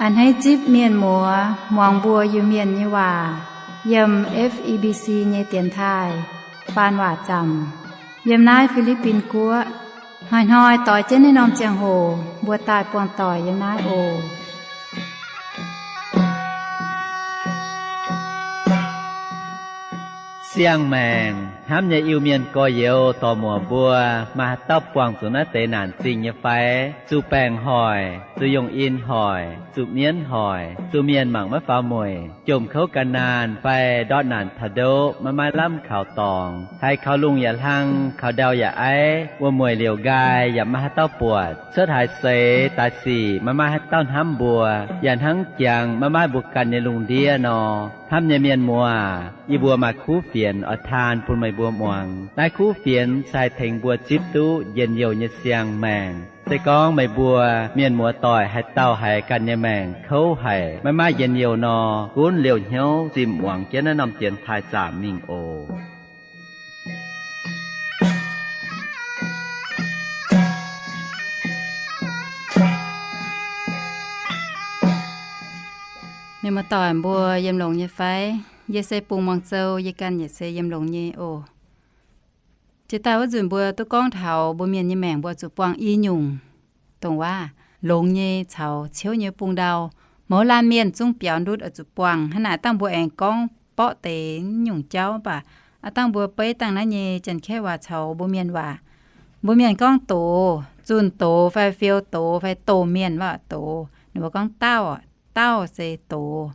A'hneiv zipv mienh muoz muangx mbuo Iu-Mienh nyei waac yiem F E B C nyei dienx taaih faan waac zaamc yiem naaiv Fi^li^bin Guoqv. Hnoi-hnoi doix jienv naaiv norm ziangh hoc mbuo daaih buangh doic yiem naaiv oc. Siang-maengc hnamv nyei Iu-Mienh gorx-youz dorc-muoc mbuo, maaih haaix dauh buangh zuqc naaiv deix naanc zingh nyei fai? Zuqc baengc hoic, zuqc yongh in hoic, zuqc mienv hoic, zuqc mienh mangc maiv faaux mueic, jomc kouv gan naanh fai ndortv naanc taux ndoqv maiv maaih lamh kaux dorngx, haiz kaux lungh yaac hlang, kaux ndau yaac aiv, wuom-mueic liouc nqaai yaac maiv maaih haaix dauh buatc, cuotv haaix seix daaih sic maiv maaih haaix dauh hnamv mbuo, yaac hnangv jangx maiv maaih mbuo ganh nyei lungh ndiev nor. Hnamv nyei mienh muoz, yie mbuo maaih kuv fienx oix taan bun meih mbuo muangx. Naaiv kuv fienx se haih tengx mbuo zipv duqv njien-youh nyei siang-maengc. Se gorngv meih mbuo mienh muoz doic haaix dauh haiz ganh nyei maengc kouv haic, maiv maaih njien-youh nor, gunv liouh hnyouv zimh muangx jienv naaiv norm dienx taaih zaamc mingh oc. Mienh muoz doic mbuo yiem longx nyei fai? Yie se Bungx Muangh Zou, yie ganh yaac se yiem longx nyei oc. Jiex daaih wuov nzunc mbuo duqv gorngv taux mbuo mienh nyei maengc mbuo zuqc buangh i nyungc, dongh waac longx nyei caux ciouv nyei bung ndau. Mouz laanh mienh zungv biaux ndutv oix zuqc buangh. Hnangv naaic dangh mbuo aengx gorngv borqv deix nyungc jauv, mv baac aav dangh mbuo beiv dangh naaiv nyei Janx-Kaeqv waac caux mbuo mienh waac. Mbuo mienh gorngv doz, zunh doz fai fiou doz fai doz mienh waac doz. Ninh mbuo gorngv dauh, dauh se doz.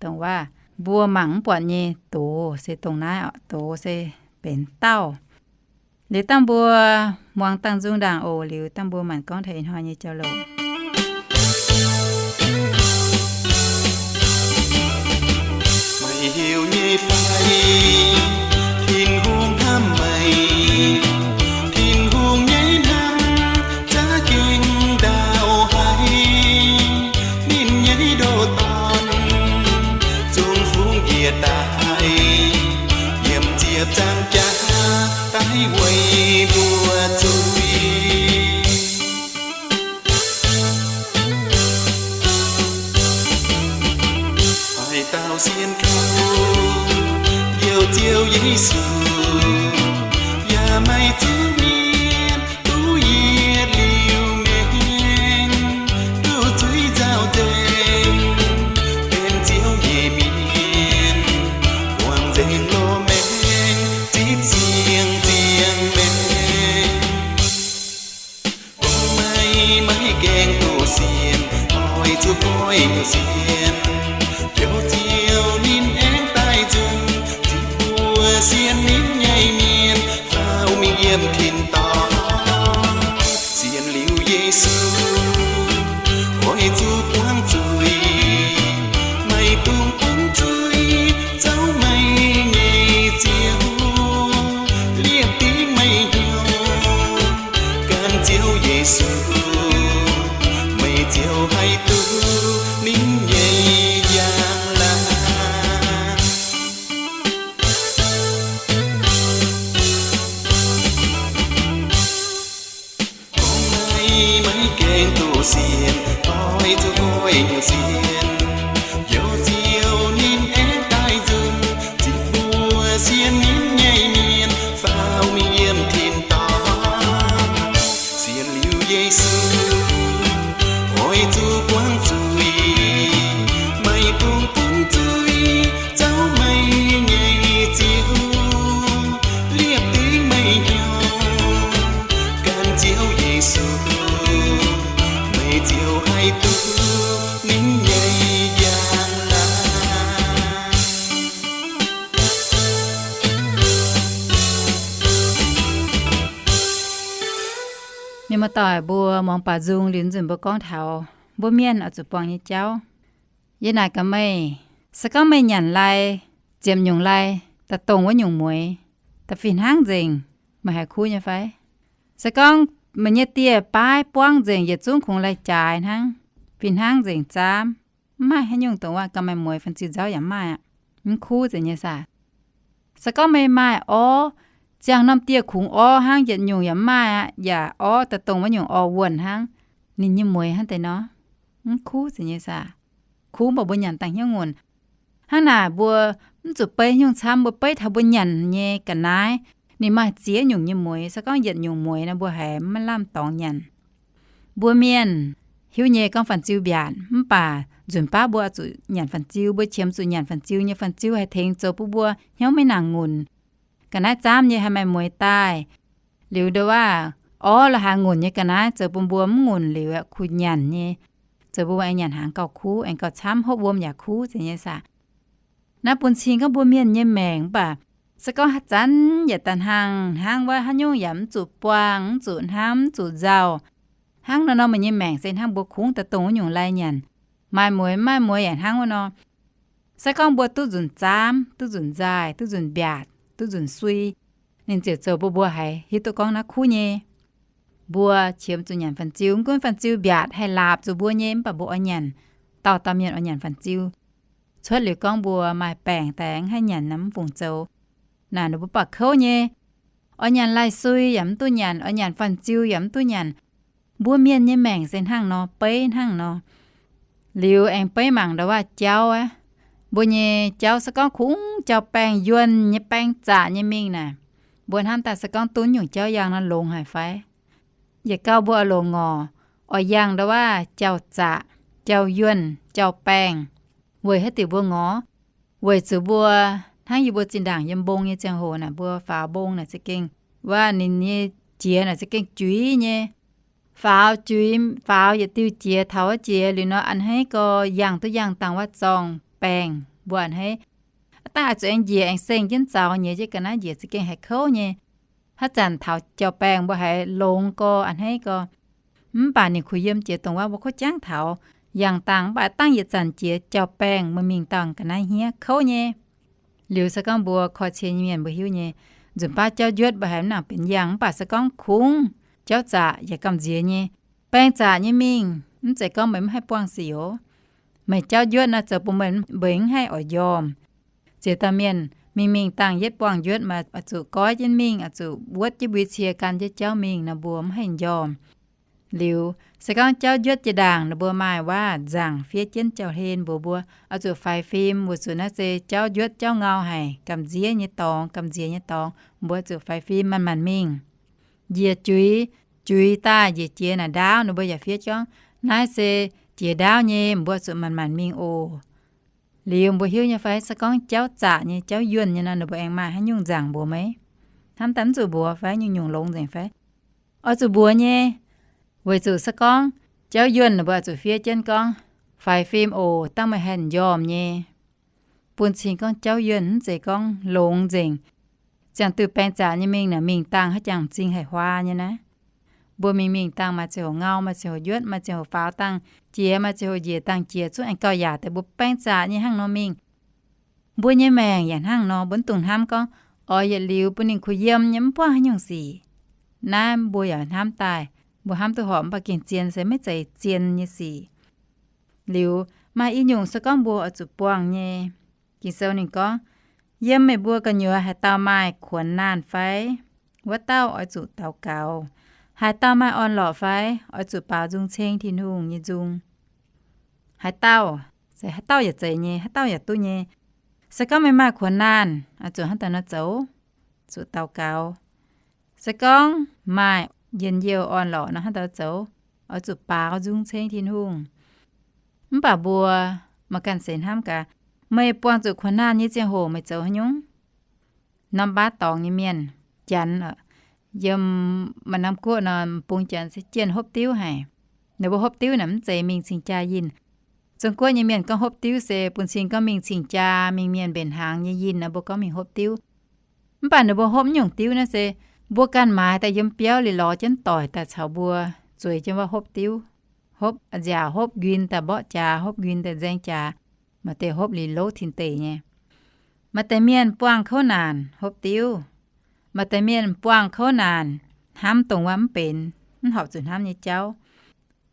Dongh waac mbuo mangc mv buatc nyei doz se dongh naaiv oc. Doz se benx dauh. Liuz dangh mbuo muangx dangh nzung ndaangc oc. Liuz dangh mbuo maanc gorngv taux ih hnoi nyei jauv-louc. Meih heuc nyei fai? Tin-Hungh hnamv meih. Tin-Hungh nyei hnamv za'gengh ndaauv haic. Ninh nyei ndoh dorn zungv fungx njiec daaih, yiem ziepc nzaangc jaax daaih weic mbuo zuiz. Haaix dauh sienx kaux Ziouv Yesu, yaac maaih zuqc mienh duqv yietc liuz maengc, duqv zuiz nzauh nzengc, benx Ziouv nyei mienh, buangh nzengc loz-maengc, zipv siang-ziangh maengc. Gorngv meih maiv gaengh duqv sienx, oix zuqc goiv nyungc sienx. Njoux Ziouv ninh aengx daaih nzunc, zipv mbuo sienx ninh nyei mienh faaux mingh yiem tin-dorngh. Sienx liuz Yesu, oix zuqc buangv zuiz, meih dungx bungx zuiz, zoux meih nyei Ziouv, liepc dingc meih hnyouv gan Ziouv Yesu, meih ziouc haih duqv ninh nyei njang-laangc. Gorngv meih maiv gaengh duqv sienx, oix zuqc goiv nyungc sienx. Njoux Ziouv ninh aengx daaih nzunc, zipv mbuo sienx ninh nyei mienh faaux mingh yiem tin-dorngh. Sienx liuz Yesu, oix zuqc buangv zuiz, meih dungx bungx zuiz, zoux meih nyei Ziouv, liepc dingc meih hnyouv gan Ziouv Yesu, meih ziouc haih duqv ninh nyei njang-laangc. Mienh muoz-doic mbuo, muangx baac nzung liuz nzunc mbuo gorngv taux mbuo mienh oix zuqc buangh nyei jauv. Yie naaic gaax meih, se gorngv meih nyanc lai, ziepc nyungc lai, da'dongh wuov nyungc mueix, da'fih hnangv nzengc, meih haiz kuv nyei fai? Se gorngv meih nyei dieh baav buangv nzengc, yietc zungv kungx lai-jaaix hnangv, fih hnangv nzengc zaamv, mv maaih haaix nyungc dongh waac ganh maaih mueix, fan-ziu nzauv yaac mv maaih aqv, mv kuv nzengc nyei saah? Se gorngv meih maaih orv, ziangh norm dieh kungx orv hnangv, yietc nyungc yaac mv maaih aqv, yaac orv da'dongh wuov nyungc orv wuonh hnangv, ninh nyei mueix hnangv deix nor, mv kuv nzengc nyei saah? kuv, mv baac mbuo nyanc dangh hnyouv ngunc. Hnangv naaic mbuo mv zuqc beiv nyungc camv, mbuo beiv taux mbuo nyanc nyei ga'naaiv ninh maaih ziex nyungc nyei mueix. Se gorngv yietc nyungc mueix nor mbuo haiz maiv lamh dorngx nyanc. Mbuo mienh hiuv nyei gorngv fan-ziu mbiaatc, mv baac nzunc baav mbuo oix zuqc nyanc fan-ziu, mbuo qiemx zuqc nyanc fan-ziu nyei. Fan-ziu haih tengx zoux bun mbuo hnyouv maiv nangc ngunc. Ga'naaiv zaamv nyei haih maaih mueix daaih. Liuz ndongc waac orv la'haaix ngunc nyei ga'naaiv zoux bun mbuo mv ngunc liuz kuh nyanc nyei, zoux bun mbuo aengx nyanc hnaangx gauh kuv, aengx gauh camv, hopv wuom yaac kuv, zeiz nyei saah. Naaiv bun cing gorngv mbuo mienh nyei maengc mv baac se gorngv haaix zanc yaac daaih hnangv, hnangv wuov haaix nyungc yaac mv zuqc buangh, mv zuqc hnamv, mv zuqc nzauh. Hnangv nor nor meih nyei maengc se hnangv mbuo kungx daaih dongh wuov nyungc lai nyanc, maaih mueix mv maaih mueix yaac hnangv wuov nor. Se gorngv mbuo duqv nzunc zaamv, duqv nzunc nzaaih, duqv nzunc mbiaatc, duqv nzunc sui, ninh ziouc zoux bun mbuo haiz hiuv duqv gorngv naaiv kuv nyei. Mbuo qiemx zuqc nyanc fan-ziu, mv gunv fan-ziu mbiaatc haih laapc zuqc mbuo nyei, mv baac mbuo oix nyanc, dauh dauh mienh oix nyanc fan-ziu. Cuotv liuz gorngv mbuo maaih baengc daaih mv haih nyanc nor mv fungc zoux. Naaic ninh mbuo baac kouv nyei. Oix nyanc laih sui yaac mv duqv nyanc, oix nyanc fan-ziu yaac mv duqv nyanc. Mbuo mienh nyei maengc se hnangv nor, beiv hnangv nor. Liuz aengx beiv mangc ndau waac jauv aqv. Mbuo nyei jauv se gorngv kungx jauv-baengh yuonh nyei baeng zaqc nyei mingh naaic, mbuo hnamv daaih se gorngv duqv nyungc jauv yangh nor longx haic fai? Yietc gauh mbuo oix longc ngorc, oix yangh ndau waac jauv-zaqc, jauv-yuonh, jauv-baengh. Weic haaix diuc mbuo ngorc? Weic zuqc mbuo hnangv yie mbuo zinh ndaangc yiem mbong nyei ziangh hoc naaic, mbuo faaux mbong naaic za'gengh, waac ninh nyei jiex naaic za'gengh juiz nyei. Faaux juiz, faaux yietc diuh jiex taux wuov jiex liuz nor a'hneiv gorx yangh duqv yangh dangh waac zorng baengh, mbuo a'hneiv dangh oix zuqc aengx njiec aengx seng jienv zaux nyiex jienv ga'naaiv njiec za'gengh haiz kouv nyei. Haaix zanc taux jauv-baengh mbuo haiz longx gorx a'hneiv gorx. Mv baac ninh kuh yiem jiex dongh waac mbuo kouv jangv taux, yangh dangh mv baac dangh yietc zanc jiex jauv-baengh mbuo mingh dangh ga'naaiv hniev kouv nyei. Liuz se gorngv mbuo korv-cie nyei mienh mbuo hiuv nyei, nzunc baav jauv njuotv mbuo haiz mv nangc benx yangh, mv baac se gorngv kungx jauv-zaqc yaac gamh nziex nyei. Baeng zaqc nyei mingh mv zeiz gorngv meih mv haih buangh sic oc. Meih jauv njuotv naaiv zoux bun meih mbenc mv haih oix njormh. Ziex dauh mienh mingh mingh dangh yietv buangh njuotv maaih oix zuqc goiv jienv mingh, oix zuqc wuotv jienv mbui cie gan jienv jauv mingh nor mbuo mv haih njormh. Liuz se gorngv jauv njuotv jiex ndaangc ninh mbuo maaih waac nzaangc fiev jienv jauv-hlen mbuox mbuo oix zuqc faix fim, weic zuqc naaiv se jauv njuotv jauv ngau haic, gamh nziex nyei dorngx, gamh nziex nyei dorngx, mbuo zuqc faix fim manc-manc mingh. Njiec juiz, juiz daaih njiec jiex naaic ndaauv ninh mbuo yaac fiev gorngv naaiv se jiex ndaauv nyei, mbuo zuqc manc-manc mingh oc. Liuz mbuo hiuv nyei fai se gorngv jauv zaqc nyei jauv yuonh nyei nor ninh mbuo aengx maaih haaix nyungc nzaangc mbuox meih? Hnamv daaih mv zuqc mbuox fai nyungc-nyungc longx nzengc fai? Oix zuqc mbuox nyei. Weic zuqc se gorngv jauv yuonh ninh mbuo oix zuqc fiev jienv gorngv, faix fim oc, dangh meih haih njormh nyei. Bun cing gorngv jauv yuonh mv zeiz gorngv longx nzengc. Ziangh diuh baeng zaqc nyei mingh naaic mingh dangh haaix jangx m'zing haic huaa nyei naaiv. Mbuo mingh mingh dangh maaih ziangh hoc ngau, maaih ziangh hoc njuotv, maaih ziangh hoc faaux dangh jiex, maaih ziangh hoc njiec dangh jiex zungv aengx gauh yaac deix mbuo baeng zaqc nyei hnangv nor mingh. Mbuo nyei maengc yaac hnangv nor, mbuo mv dungx hnamv gorngv oix yietc liuz bun ninh kuh yiem nyei mv buangh haaix nyungc sic. Naaiv mbuo yaac hnamv daaih, mbuo hnamv duqv horpc mv baac gengh zien se maiv zeiz zien nyei sic. Liuz maaih i nyungc se gorngv mbuo oix zuqc buangh nyei. Ging-Sou ninh gorngv, yiem meih mbuo gu'nyuoz haaix dauh maaih kuonx naanh fai? Wuov dauh oix zuqc daux gaux. Haaix dauh maaih orn-lorqc fai? Oix zuqc baaux nzung ceng Tin-Hungh nyei nzung. Haaix dauh, se haaix dauh yaac zeiz nyei, haaix dauh yaac duqv nyei. Se gorngv meih maaih kuonx naanh, oix zuqc hnangv daaih nor zoux, zuqc daux gaux. Se gorngv maaih njien-youh orn-lorqc nor hnangv daaih zoux, oix zuqc baaux nzung ceng Tin-Hungh. Mv baac mbuo maiv ganh seix hnamv gaax, meih buangh zuqc kuonx naanh nyei ziangh hoc meih zoux haaix nyungc? Norm baav dorngx nyei mienh, Janx, yiem maaih norm guoqv nor, bung Janx se jienh hopv diuv haic. Ninh mbuo hopv diuv naaic mv zeiz mingh cing-jaa yinh. Zong-Guoqv nyei mienh gorngv hopv diuv se bun cing gorngv mingh cing-jaa, mingh mienh mbenc hnaangx nyei yinh nor mbuo gorngv mingh hopv diuv. Mv baac ninh mbuo hopv nyungc diuv naaiv se mbuo ganh maaiz daaih yiem biauv liuz lorz jienv doic daaih caux mbuo zueiz jienv wuov hopv diuv. Hopv nziaauc, hopv nquin daaih mborqv jaax, hopv nquin daaih nzaeng jaax. Maaih deix hopv liuz louv tin-deic nyei. Maaih deix mienh buangh kouv naanc hopv diuv. Maaih deix mienh buangh kouv naanc hnamv dongh wuov mv benx, mv horpc zuqc hnamv nyei jauv.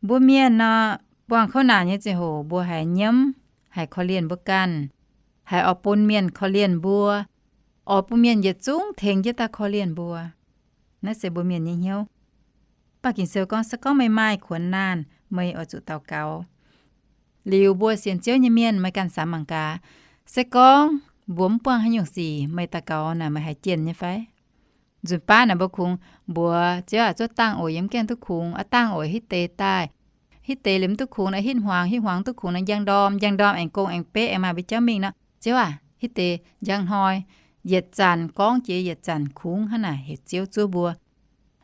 Mbuo mienh nor, buangh kouv naanc nyei ziangh hoc mbuo haiz nyiemv, haiz korv-lienh mbuo ganh, haiz oix bun mienh korv-lienh mbuo, oix bun mienh yietc zungv tengx jienv daaih korv-lienh mbuo. Naaiv se mbuo mienh nyei hnyouv. Mv baac Ging-Sou gorngv, se gorngv meih maaih kuonx naanh, meih oix zuqc daux gaux. Liuz mbuo sienx Ziouv nyei mienh, meih ganh samx mangc gaax, se gorngv mbuo mv buangh haaix nyungc sic, meih daux gaux naaic meih haiz jienh nyei fai? Nzunc baav naaic mbuo kungx mbuox Ziouv aac, zuov dangh oc, yie mv gaengh duqv kungx, aav dangh oc, hitv deix daaih, hitv deix liuz mv duqv kungx nor, hitv hmuangx, hitv hmuangx duqv kungx nor, njang ndorm njang ndorm aengx gong aengx betv aengx maaih mbuo jauv mingh nor, Ziouv aac, hitv deix njang hnoi, yietc zanc gorngv jiex yietc zanc kungx hnangv naaic, heuc Ziouv zuov mbuo.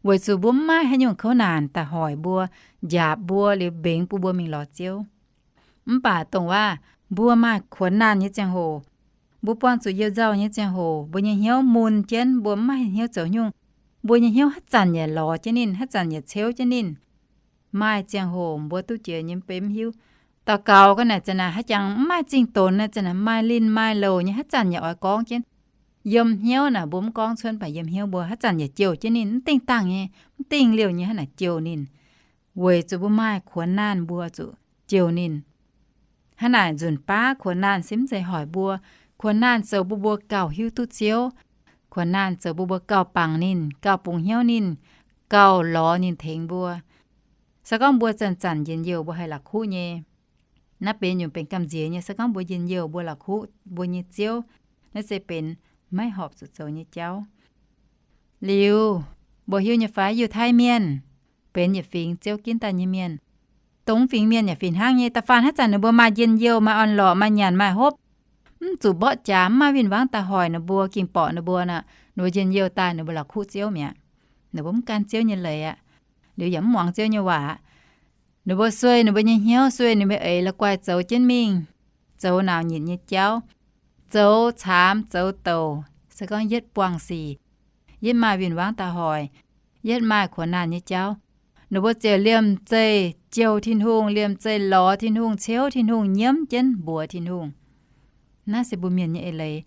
Weic zuqc mbuo mv maaih haaix nyungc kouv naanc daaih hoic mbuo, njaapc mbuo liuz mbengx bun mbuo mingh lorz Ziouv. Mv baac dongh waac mbuo maaih kuonx naanh nyei ziangh hoc, mbuo buangh zuqc you-nzauh nyei ziangh hoc, mbuo nyei hnyouv mun jienv, mbuo mv maaih hnyouv zoux nyungc, mbuo nyei hnyouv haaix zanc yaac lorz jienv ninh, haaix zanc yaac ceuv jienv ninh. Maaih ziangh hoc mbuo duqv jiex nyei mv bei mv hiuv. Daux gaux ga'naaiv zanc naaic haaix jangx mv maaih zingh donx naaic, zanc naaic maaih linh maaih louc nyei, haaix zanc yaac oix gorngv jienv. Yiem hnyouv naaic mbuo mv gorngv cuotv, mv baac yiem hnyouv mbuo haaix zanc yaac jouh jienv ninh, mv dingh dangh nyei, mv dingh liouh nyei hnangv naaic jouh ninh. Weic zuqc mbuo maaih kuonx naanh mbuo zuqc jouh ninh. Hnangv naaic nzunc baav kuonx naanh se mv zeiz hoic mbuo. Kuonx naanh zoux bun mbuo gauh hiuv duqv Ziouv. Kuonx naanh zoux bun mbuo gauh bangc ninh, gauh bungx hnyouv ninh, gauh lorz ninh tengx mbuo. Se gorngv mbuo zanc-zanc njien-youh mbuo haih la'kuqv nyei, naaiv benx nyungc benx gamh nziex nyei. Se gorngv mbuo njien-youh mbuo la'kuqv mbuo nyei Ziouv, naaiv se benx maiv horpc zuqc zoux nyei jauv. Liuz, mbuo hiuv nyei fai Yiutai Mienh benx yietc fingx Ziouv ginv daaih nyei mienh. Dongh fingx mienh yaac fih hnangv nyei. Da'faanh haaix zanc ninh mbuo maaih njien-youh, maaih orn-lorqc, maaih nyanc maaih hopv, mv zuqc mborqv jaax, mv maaih win-wangv daaih hoic ninh mbuo, ging borqc ninh mbuo nor, ninh mbuo njien-youh daaih ninh mbuo la'kuqv Ziouv mi'aqv. Ninh mbuo mv gan Ziouv nyei leiz aqv. Liuz yaac mv muangx Ziouv nyei waac aqv. Ninh mbuo sueih ninh mbuo nyei hnyouv, sueih ninh mbuo eix la'guaih zoux jienv mingh, zoux nauc nyitc nyei jauv, zoux caamx zoux douc. Se gorngv yietv buangh sic, yietv maaih win-wangv daaih hoic, yietv maaih kuonx naanh nyei jauv, ninh mbuo ziouc liemh zeih jouh Tin-Hungh, liemh zeih lorz Tin-Hungh, ceuv Tin-Hungh, nyiemv jienv mbuox Tin-Hungh. Naaiv se mbuo mienh nyei eix leiz.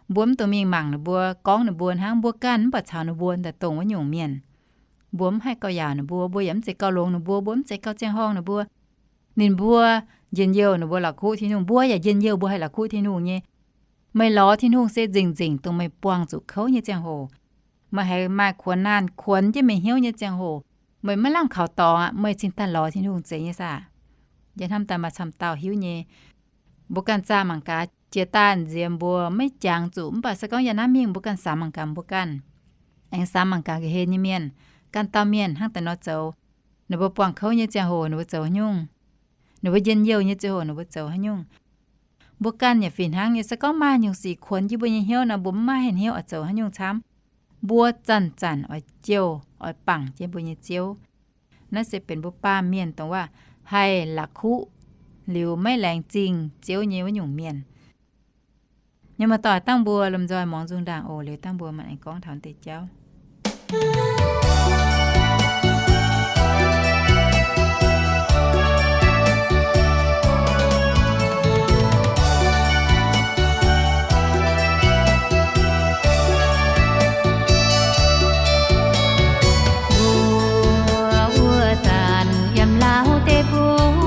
Mbuo mv dungx mingh mangc ninh mbuo, gorngv ninh mbuo hnangv. Mbuo ganh mv baac caux ninh mbuo daaih dongh wuov nyungc mienh. Mbuo mv haih gauh yaauc ninh mbuo, mbuo yaac mv zeiz gauh longx ninh mbuo, mbuo mv zeiz gauh ziangh horngh ninh mbuo. Ninh mbuo njien-youh ninh mbuo la'kuqv Tin-Hungh, mbuo yaac njien-youh mbuo haih la'kuqv Tin-Hungh nyei. Meih lorz Tin-Hungh se nzengc-nzengc dongh meih buangh zuqc kouv nyei ziangh hoc, meih haiz maaih kuonx naanh kuonx jienv meih hnyouv nyei ziangh hoc, meih maiv lamh kaux dorngx aqv, meih cingx daaih lorz Tin-Hungh zeiz nyei saah? Yie hnamv daaih maaih camv dauh hiuv nyei. Mbuo ganh zaah mangc gaax, jiex daaih nziex mbuo maiv jangx zuqc, mv baac se gorngv yiem naaiv mingh mbuo ganh samx mangc gaax mbuo ganh. Aengx samx mangc gaax ga'hlen nyei mienh, ganh dauh mienh hnangv daaih nor zoux. Ninh mbuo buangh kouv nyei ziangh hoc ninh mbuo zoux haaix nyungc? Ninh mbuo njien-youh nyei ziangh hoc ninh mbuo zoux haaix nyungc? Mbuo ganh yaac fih hnangv nyei. Se gorngv maaih nyungc sic kuonx jienv mbuo nyei hnyouv nor, mbuo mv maaih hnyouv oix zoux haaix nyungc camv. Mbuo zanc-zanc oix jouh, oix bangc jienv mbuo nyei Ziouv. Naaiv se benx mbuo baamh mienh dongh waac haih la'kuqv liuz maiv laengz zingh Ziouv nyei wuov nyungc mienh. Mienh muoz-doic, dangh mbuo lomh nzoih muangx nzung ndaangc oc. Liuz dangh mbuo maaih aengx gorngv taux deix jauv. Mbuo wuov zanc yiem Laauv deic-bung,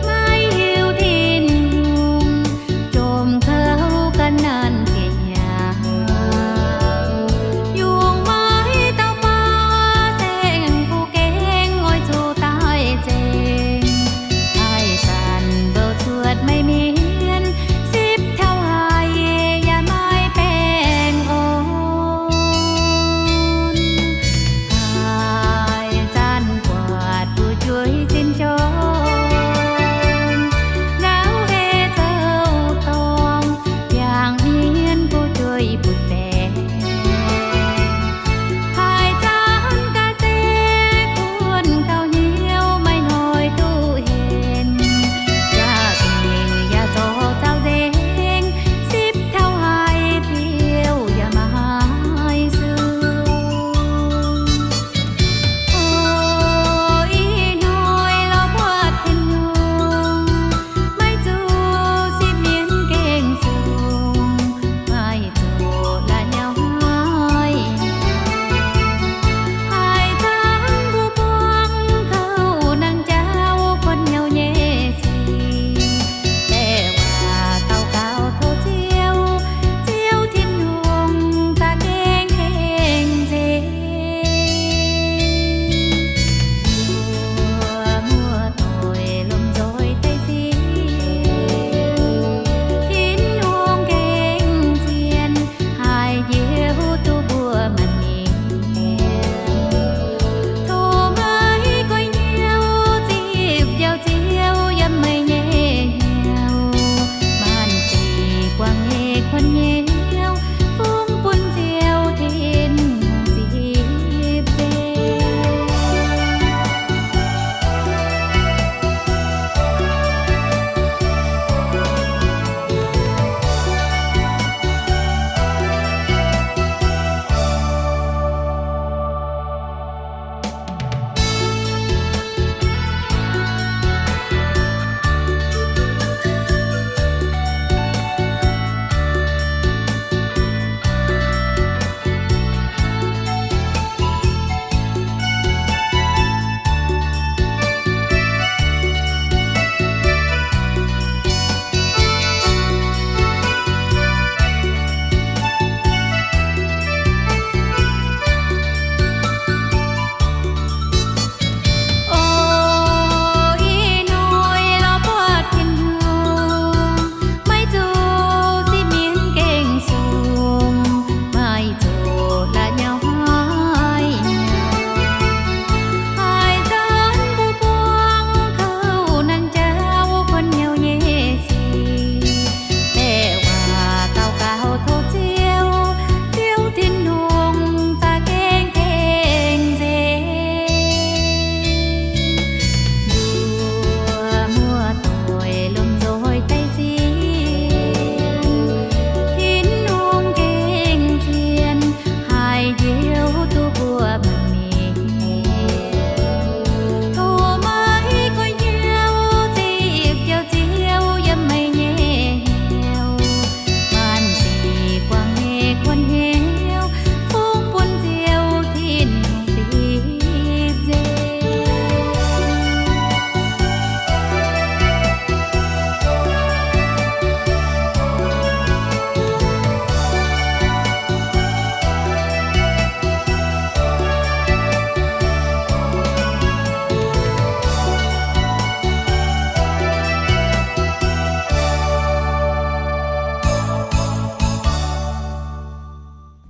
maiv hiuv Tin-Hungh jomc kouv ga'naanh ziepc hnyangx, yungz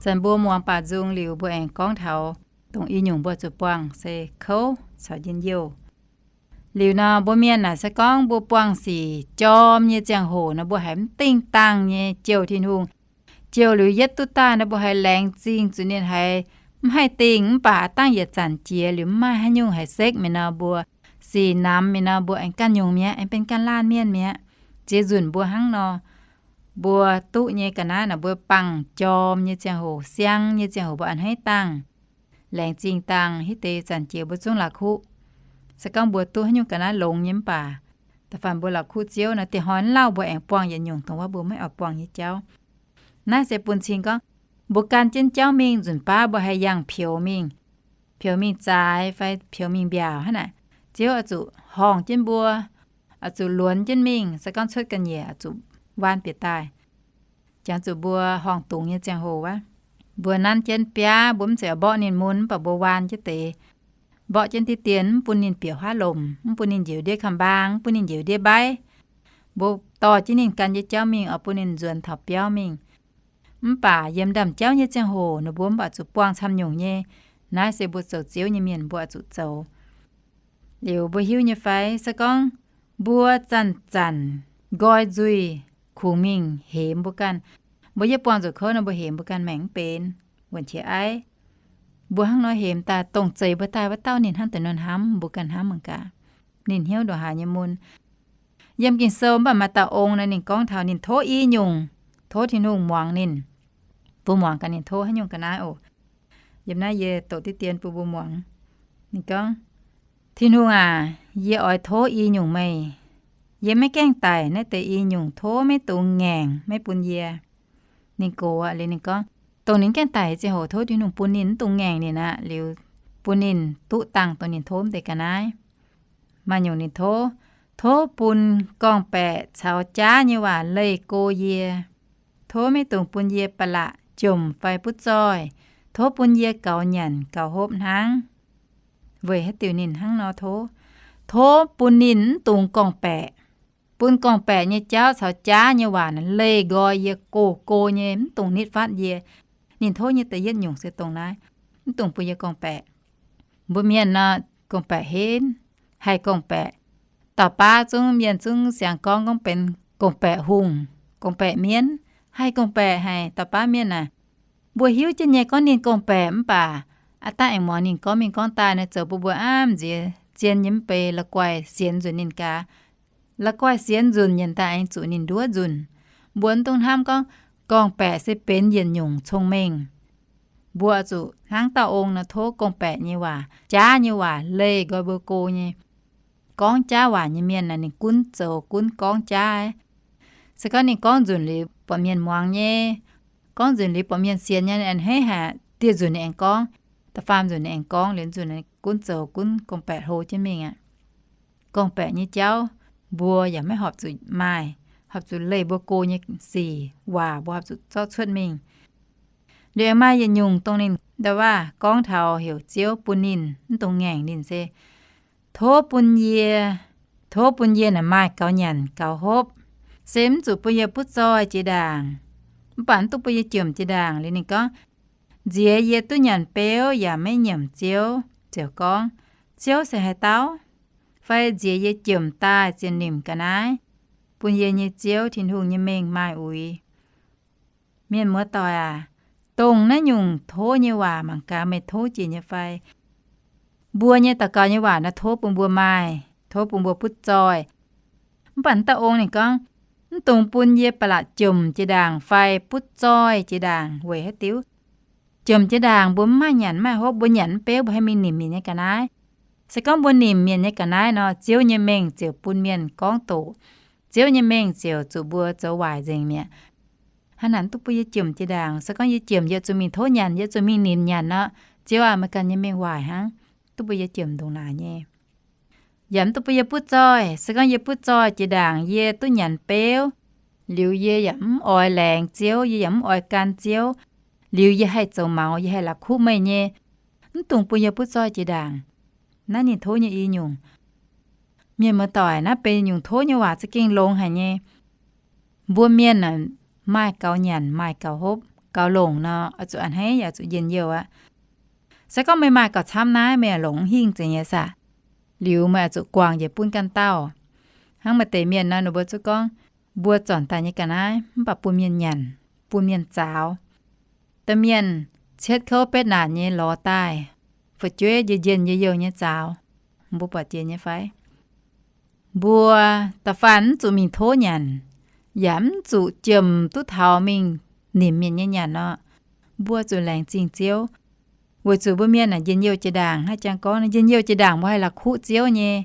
Zanc mbuo muangx baac nzung liuz, mbuo aengx gorngv taux dongh i nyungc mbuo zuqc buangh se kouv caux njien-youh. Liuz nor, mbuo mienh naaic se gorngv mbuo buangh sic jorm nyei ziangh hoc nor, mbuo haiz mv dingh dangh nyei jouh Tin-Hungh. Jouh liuz yietv duqv daaih nor, mbuo haiz laengz zingh zuqc ninh haiz mv haih dingh, mv baac dangh yietc zanc jiex liuz mv maaih haaix nyungc haih sekv mi'aqv nor, mbuo sic namx mi'aqv nor, mbuo aengx ganh nyungc mi'aqv, aengx benx ganh laanh mienh mi'aqv. Ziex nzunc mbuo hnangv nor, mbuo duqv nyei ga'naaiv naaic, mbuo buangh jorm nyei ziangh hoc, siang nyei ziangh hoc mbuo a'hneiv dangh, laengz zingh dangh, hitv deix zanc jiex mbuo zungv la'kuqv. Se gorngv mbuo duqv haaix nyungc ga'naaiv longx nyei mv baac, da'faanh mbuo la'kuqv Ziouv nor, dieh hnoi lauh mbuo aengx buangh yietc nyungc dongh wuov mbuo maiv oix buangh nyei jauv. Naaiv se bun cing gorngv, mbuo gan jienv jauv mingh nzunc baav mbuo haih yangh peux mingh, peux mingh zaaix fai peux mingh mbiaauc hnangv naaic, Ziouv oix zuqc horngh jienv mbuo, oix zuqc luonx jienv mingh, se gorngv cuotv ga'nyiec oix zuqc waan bieqc daaih. Jangx zuqc mbuo horngh dungz nyei ziangh hoc wuov, mbuo nanv jienv biaav, mbuo mv zeiz oix mborqv ninh mun, mv baac mbuo waan jienv deix, mborqv jienv diqv dien, mv bun ninh bieqc huaav lomc, mv bun ninh njiec ndiev kamx-mbaang, mv bun ninh njiec ndiev mbaiv. Mbuo dorh jienv ninh gan nyei jauv mingh, oix bun ninh nzuonx taux biauv mingh. Mv baac yiem ndaamv-jauv nyei ziangh hoc nor, mbuo mv baac zuqc buangh camv nyungc nyei. Naaiv se mbuo zoux Ziouv nyei mienh, mbuo oix zuqc zoux. Liuz mbuo hiuv nyei fai, se gorngv mbuo zanc-zanc nqoi nzuih kungx mingh hemx mbuo ganh, mbuo yietv buangh zuqc kouv nor, mbuo hemx mbuo ganh maengc mv benx, wuonc qiex aiv. Mbuo hnangv nor hemx daaih, dongh zeix mbuo daaih wuov dauh ninh hnangv deix nor hnamv, mbuo ganh hnamv mangc gaax, ninh hnyouv ndongc haaix nyei mun. Yiem Ging-Sou mv baac maaih dauh ong nor, ninh gorngv taux ninh tov i nyungc, tov Tin-Hungh muangx ninh. Mbuo muangx gaax ninh tov haaix nyungc ga'naaiv oc. Yiem naaiv yie doqc diqv dien bun mbuo muangx. Ninh gorngv, Tin-Hungh aac, yie oix tov i nyungc meih. Yie maiv gaengh daic naaiv deix i nyungc, tov maiv dungx ngaengc, maiv bun yie. Ninh gox aqv liuz ninh gorngv, dongh ninh gaengh daic ziangh hoc tov Tin-Hungh bun ninh mv dungx ngaengc ninh aqv, liuz bun ninh duqv dangh dongh ninh tov mv deix ga'naaiv. Maaih nyungc ninh tov, tov bun gorngv-baeqc caux jaav nyei waac leih go yie. Tov maiv dungx bun yie ba'laqc jomc fai butv zoih. Tov bun yie gaux nyanc gaux hopv hnangv. Weic haaix diuc ninh hnangv nor tov? Tov bun ninh mv dungx gorngv-baeqc. Bun gorngv-baeqc nyei jauv caux jaav nyei waac naaic leih nqoi yie, gox go nyei, mv dungx nitv fatv yie. Ninh tov nyei da'yietv nyungc se dongh naaiv, mv dungx bun yie gorngv-baeqc. Mbuo mienh nor, gorngv-baeqc henv, haih gorngv-baeqc. Dauh baav zungv mienh zungv siang gorngv, gorngv benx gorngv-baeqc hungh, gorngv-baeqc mienv, haih gorngv-baeqc haic. Dauh baav mienh aac, mbuo hiuv jienv nyei gorngv ninh gorngv-baeqc mv baac aav dangh aengx muangx ninh gorngv mingh gorngv daaih naaic, zoux bun mbuo aav nziex zien nyei mv bei la'guaih sienx nzunc ninh gaax. La'guaih sienx nzunc nyanc daaih aengx zuqc ninh nduov nzunc. Mbuo mv dungx hnamv gorngv gorngv-baeqc se benx yietc nyungc cong-mengh. Mbuo zuqc hnangv dauh ong nor tov gorngv-baeqc nyei waac, jaav nyei waac leih nqoi mbuo go nyei. Gorngv jaav waac nyei mienh naaic ninh gunv zoux gunv gorngv jaav. Se gorngv ninh gorngv nzunc liuz buatc mienh muangx nyei, gorngv nzunc liuz buatc mienh sienx nyei, a'hneiv haic, dieh nzunc ninh aengx gorngv, da'faam nzunc ninh aengx gorngv, liuz nzunc gunv zoux gunv gorngv-baeqc hlo jienv mingh aqv. Gorngv-baeqc nyei jauv mbuo yaac maiv horpc zuqc maaih, horpc zuqc leih mbuo go nyei sic waac mbuo horpc zuqc zorqv cuotv mingh. Liuz aengx maaih yietc nyungc dongh ninh nda'waav gorngv taux heuc Ziouv bun ninh mv dungx ngaengc ninh se, tov bun yie, tov bun yie naaic maaih gaux nyanc gaux hopv, se mv zuqc bun yie butv zoih jiex ndaangc, mv baac mv duqv bun yie jomc jiex ndaangc. Liuz ninh gorngv, nziex yie duqv nyanc beuv yaac maiv nyiemc Ziouv, ziouc gorngv, Ziouv se haaix dauh? Fai nziex yie jomc daaih zien nimc ga'naaiv, bun yie nyei Ziouv Tin-Hungh nyei mengh maaih uix? Mienh muoz-doic aac, dongh naaiv nyungc tov nyei waac mangc gaax meih tov jiex nyei fai? Mbuo nyei daux gaux nyei waac naaiv tov bun mbuo maaih, tov bun mbuo butv zoih. Mv baac dauh ong ninh gorngv, mv dungx bun yie ba'laqc jomc jiex ndaangc fai butv zoih jiex ndaangc. Weic haaix diuc? Jomc jiex ndaangc mbuo mv maaih nyanc mv maaih hopv, mbuo nyanc mv beuv mbuo haih mingh nimc mienh nyei ga'naaiv. Se gorngv mbuo nimc mienh nyei ga'naaiv nor, Ziouv nyei mengh ziouc bun mienh gorngv doqc. Ziouv nyei mengh ziouc zuqc mbuo zoux waaic nzengc mi'aqv. Hnangv naaic mv duqv bun yie jomc jiex ndaangc. Se gorngv yie jomc, yie zuqc mingh tov nyanc, yie zuqc mingh nimc nyanc nor, Ziouv aac, meih ganh nyei mengh waaic hnangv, duqv bun yie jomc ndongc naaic nyei. Yaac mv duqv bun yie butv zoih. Se gorngv yie butv zoih jiex ndaangc, yie duqv nyanc beuv, liuz yie yaac mv oix laengz Ziouv, yie yaac mv oix gan Ziouv, liuz yie haih zoux maux, yie haih la'kuqv meih nyei, mv dungx bun yie butv zoih jiex ndaangc. Naaiv ninh tov nyei i nyungc. Mienh muoz-doic, naaiv benx nyungc tov nyei waac za'gengh longx haic nyei. Mbuo mienh maaih gaux nyanc maaih gaux hopv, gaux longc nor, oix zuqc a'hneiv yaac zuqc njien-youh aqv. Se gorngv meih maaih gauh camv naaiv, meih longc hingh zeiz nyei saah? Liuz meih oix zuqc guangc njiec bun ganh dauh. Hnangv maaih deix mienh nor, ninh mbuo zuqc gorngv, mbuo zornc daaih nyei ga'naaiv mv baac bun mienh nyanc, bun mienh zaaux. Domh mienh cietv kouv betv naanc nyei lorz daaih, fu'jueiv njien-youh njien-youh nyei zaaux. Mbuo buatc jiex nyei fai? Mbuo da'faanh mv zuqc mingh tov nyanc, yaac mv zuqc jiem duqv taux mingh nimc mienh nyei nyanc nor, mbuo zuqc laengz zingh Ziouv. Weic zuqc mbuo mienh naaic njien-youh jiex ndaangc, haaix jangx gorngv njien-youh jiex ndaangc mbuo haih la'kuqv Ziouv nyei.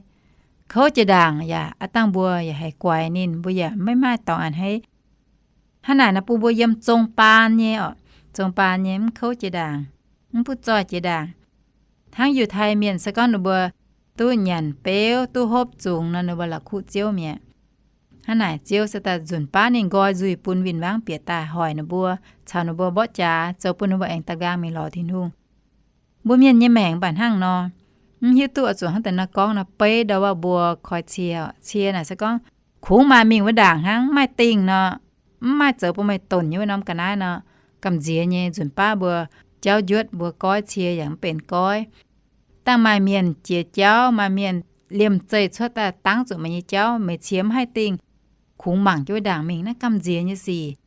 Kouv jiex ndaangc yaac aav dangh mbuo yaac haih guaix ninh, mbuo yaac maiv maaih dorngx a'hneiv. Hnangv naaic nor bun mbuo yiem zong baan nyei oc, zong baan nyei, mv kouv jiex ndaangc, mv butv zoih jiex ndaangc. Hnangv Yiutai Mienh se gorngv ninh mbuo duqv nyanc beuv, duqv hopv zungx nor, ninh mbuo la'kuqv Ziouv mi'aqv. Hnangv naaic Ziouv se daaih nzunc baav ninh nqoi nzuih bun win-wangv bieqc daaih hoic ninh mbuo, caux ninh mbuo mborqv jaax, zoux bun ninh mbuo aengx da'nqaang mingh lorz Tin-Hungh. Mbuo mienh nyei maengc mv baac hnangv nor, mv hiuv duqv oix zuqc hnangv deix nor gorngv nor, beiv ndau wuov mbuo koi cie. Cie naaic se gorngv kungx maaih mingh wuov ndaangc hnangv, mv maaih dingh nor, mv maaih zoux bun meih donc nyei wuov norm ga'naaiv nor, gamh nziex nyei. Nzunc baav mbuo jauv njuotv mbuo goiv cie yaac mv benx goiv. Dangh maaih mienh jiex jauv, maaih mienh liemh zeih cuotv daaih dangv zuqc meih nyei jauv, meih cie mv haih dingh, kungx mangc jienv wuov ndaangc mingh, naaiv gamh nziex nyei sic.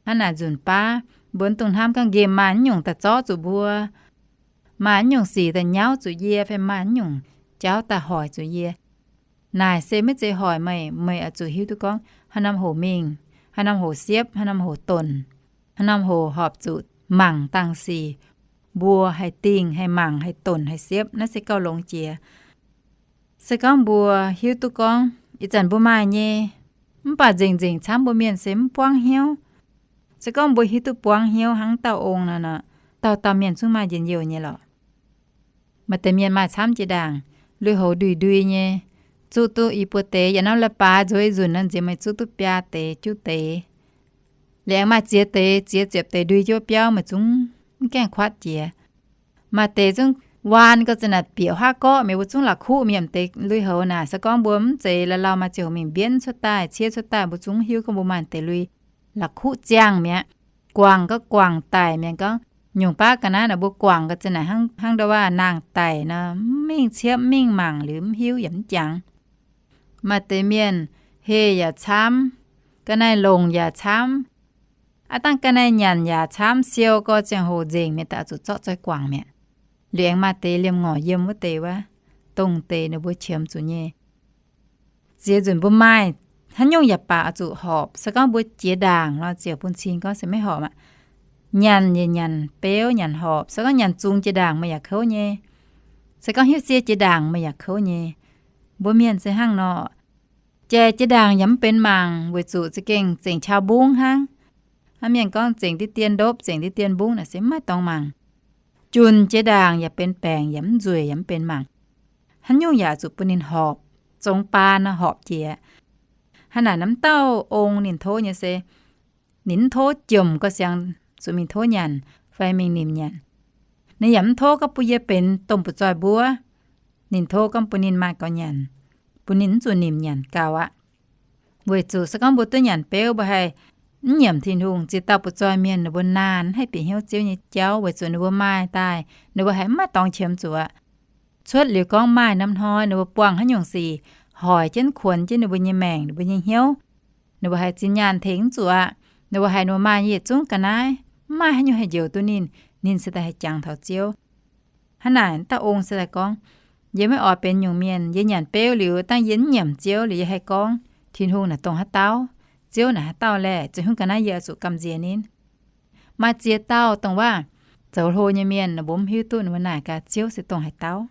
Hnangv naaic nzunc baav mbuo mv dungx hnamv gorngv nqemh maaih naaiv nyungc daaih zorqv zuqc mbuo, maaih naaiv nyungc sic daaih nyauv zuqc yie, fai maaih naaiv nyungc jauv daaih hoic zuqc yie. Naaic se maiv zeiz hoic meih. Meih oix zuqc hiuv duqv gorngv haaix norm hoc mingh, haaix norm hoc siepv, haaix norm hoc donc, haaix norm hoc horpc zuqc mangc dangh sic. Mbuo haih dingh, haih mangc, haih donc, haih siepv, naaiv se gauh longx jiex. Se gorngv mbuo hiuv duqv gorngv ih zanc mbuo maaih nyei, mv baac nzengc-nzengc camv mbuo mienh se mv buangv hnyouv. Se gorngv mbuo hiuv duqv buangv hnyouv hnangv dauh ong nor, dauh dauh mienh zungv maaih njien-youh nyei lorqc. Maaih deix mienh maaih camv jiex ndaangc, lui-houx ndui-ndui nyei, zuqv duqv i buo deix, yaac norm leiz-baaix nzueic nzunc nor, nziex meih zuqv duqv biaa deix juqv deix. Liuz aengx maaih ziex deix, ziex ziepc deix ndui jienv wuov biauv, meih zungv mv gaengh kuatv jiex. Maaih deix zungv waan gau za'naaic bieqc huaav gorqv mi'aqv, mbuo zungv la'kuqv mi'aqv. Deix lui-houx naaic se gorngv mbuo mv zeiz la'laauh maaih ziangh hoc mingh mbienv cuotv daaih, ciev cuotv daaih, mbuo zungv hiuv gorngv mbuo maaih deix lui la'kuqv ziangh mi'aqv. Guangc gau guangc daic mi'aqv. Gorngv nyungc baav ga'naaiv naaic mbuo guangc gau za'naaic hnangv ndau wuov naang daic nor, mv mingh ciepv, mv mingh mangc, liuz mv hiuv yaac mv jangx. Maaih deix mienh heh yaac camv, ga'naaiv longc yaac camv, aav dangh ga'naaiv nyanc yaac camv, siou gau ziangh hoc nzengc mi'aqv, daaih zuqc zorqv zoih guangc mi'aqv. Liuz aengx maaih deix liemh ngorc yiem wuov deix wuov, dongh deix ninh mbuo qiemx zuqc nyei. Ziex nzunc mbuo maaih haaix nyungc yaac baac oix zuqc horpc. Se gorngv mbuo jiex ndaangc nor, ziouc bun cing gorngv se maiv horpc aqv. Nyanc yaac nyanc beuv nyanc horpc. Se gorngv nyanc zungx jiex ndaangc meih yaac kouv nyei. Se gorngv hiuv sie jiex ndaangc meih yaac kouv nyei. Mbuo mienh se hnangv nor. Jaic jiex ndaangc yaac mv benx mangc, weic zuqc za'gengh zengc qau mbungv hnangv. Hnangv mienh gorngv zengc diqv dien ndopv, zengc diqv dien mbungv naaic se mv maaih dorngx mangc. Junc jiex ndaangc yaac benx baengc, yaac mv nzueic, yaac mv benx mangc. Haaix nyungc yaac zuqc bun ninh horpc, zong baan nor horpc jiex. Hnangv naaic, mv dauh ong ninh tov nyei se, ninh mv tov jomc gau siangx zuqc mingh tov nyanc fai mingh nimc nyanc. Ninh yaac mv tov gorngv bun yie benx domh butv-zoih mbuov. Ninh tov gorngv bun ninh maaih gaux nyanc, bun ninh mv zuqc nimc nyanc gaux aqv. Weic zuqc se gorngv mbuo duqv nyanc beuv, mbuo haih mv nyiemc Tin-Hungh, ziex dauh butv-zoih mienh ninh mbuo naanh haih bieqc hnyouv Ziouv nyei jauv, weic zuqc ninh mbuo maaih daaih, ninh mbuo haiz mv maaih dorngx qiemx zuqc aqv. Cuotv liuz gorngv maaih norm hnoi ninh mbuo buangh haaix nyungc sic hoic jienv kuonx jienv ninh mbuo nyei maengc, ninh mbuo nyei hnyouv, ninh mbuo haiz zinh nyaanh tengx mv zuqc aqv. Ninh mbuo haiz ninh mbuo maaih yietc zungv ga'naaiv, mv maaih haaix nyungc haih njoux duqv ninh, ninh se daaih haih jangx taux Ziouv. Hnangv naaic, dauh ong se daaih gorngv, yie maiv oix benx nyungc mienh. Yie nyanc beuv liuz, dangh yie mv nyiemc Ziouv liuz, yie haih gorngv Tin-Hungh naaic dongh haaix dauh, Ziouv naaic haaix dauh laeh, zoux haaix nyungc ga'naaiv yie oix zuqc gamh nziex ninh. Maaih ziex dauh dongh waac zoux hlo nyei mienh, ninh mbuo mv hiuv duqv ninh mbuo naaic gaax Ziouv se dongh haaix dauh.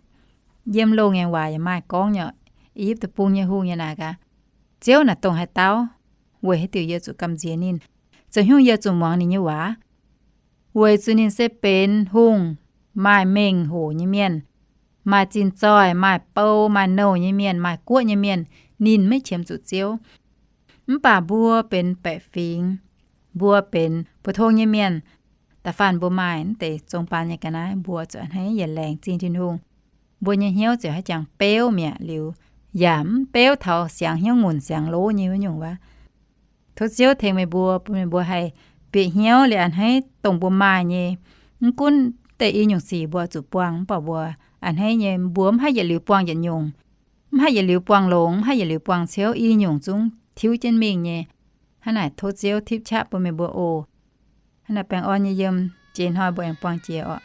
Yiem loz-ngaengc waac yaac maaih gorngv nyei, I^yipv Deic-Bung nyei hungh yaac naaic gaax, Ziouv naaic dongh haaix dauh, weic haaix diuc yie zuqc gamh nziex ninh, zoux haaix nyungc yie zuqc muangx ninh nyei waac. Weic zuqc ninh se benx hungh, maaih mengh hoc nyei mienh, maaih zinh zoih, maaih bou, maaih nouh nyei mienh, maaih guoqv nyei mienh, ninh maiv qiemx zuqc Ziouv. Mv baac mbuo benx baeqc fingx, mbuo benx mbu'tong nyei mienh, da'faanh mbuo maaih mv deix zong baan nyei ga'naaiv, mbuo zuqc a'hneiv yietc laengz zingh Tin-Hungh. Mbuo nyei hnyouv ziouc haiz jangx beuv mi'aqv liuz, yaac mv beuv taux siangx hnyouv ngunc siangx lov nyei wuov nyungc wuov. Tov Ziouv tengx meih mbuo, bun meih mbuo haih bieqc hnyouv liuz a'hneiv dongh mbuo maaih nyei. Mv gunv deix i nyungc sic mbuo zuqc buangh, mv baac mbuo a'hneiv nyei, mbuo mv haih yietc liuz buangh yietc nyungc. Mv haih yietc liuz buangh longx, mv haih yietc liuz buangh ciouv, i nyungc zungv tiuv jienv mingh nyei. Hnangv naaic tov Ziouv tipv qaqv bun meih mbuo oc. Hnangv naaic baengh orn nyei yiem, jiex hnoi mbuo aengx buangh jiex oc.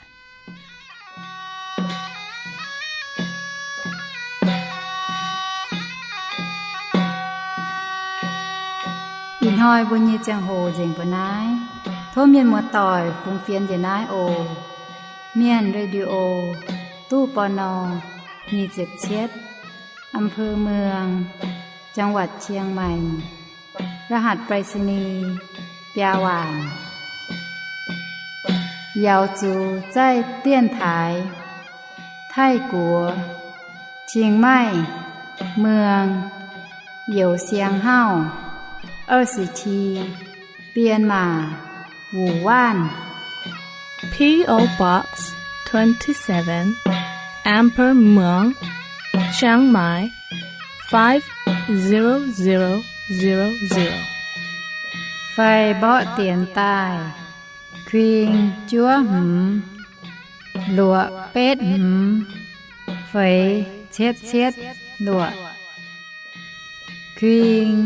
Ih hnoi mbuo nyei ziangh hoc nzengc mbuo naaiv. Tov mienh muoz-doic fungx fienx njiec naaiv oc. Mienh Radio, ตู้ ปณ. nyic ziepc cietv, อำเภอเมือง จังหวัดเชียงใหม่ รหัสไปรษณีย์ biaa waanc. Yaux zuqc zaih 电台 Taiv-Guoqv, Chiang Mai, Muang, Youz Siang Hauv, 二十七边马, Wuoqc Waanv. P O Box twenty-seven, Amber Muang, Chiang Mai, five zero zero zero zero. Fai mborqv dienx daaih, kuing juov hmz, luoqc betv hmz, feix cietv cietv luoqc. Kuing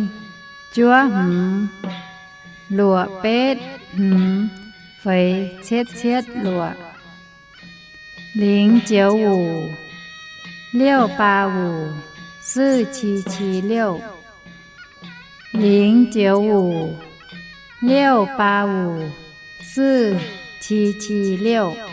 juov hmz, luoqc betv hmz, feix cietv cietv luoqc. 零九五六八五四七七六. 零九五六八五四七七六.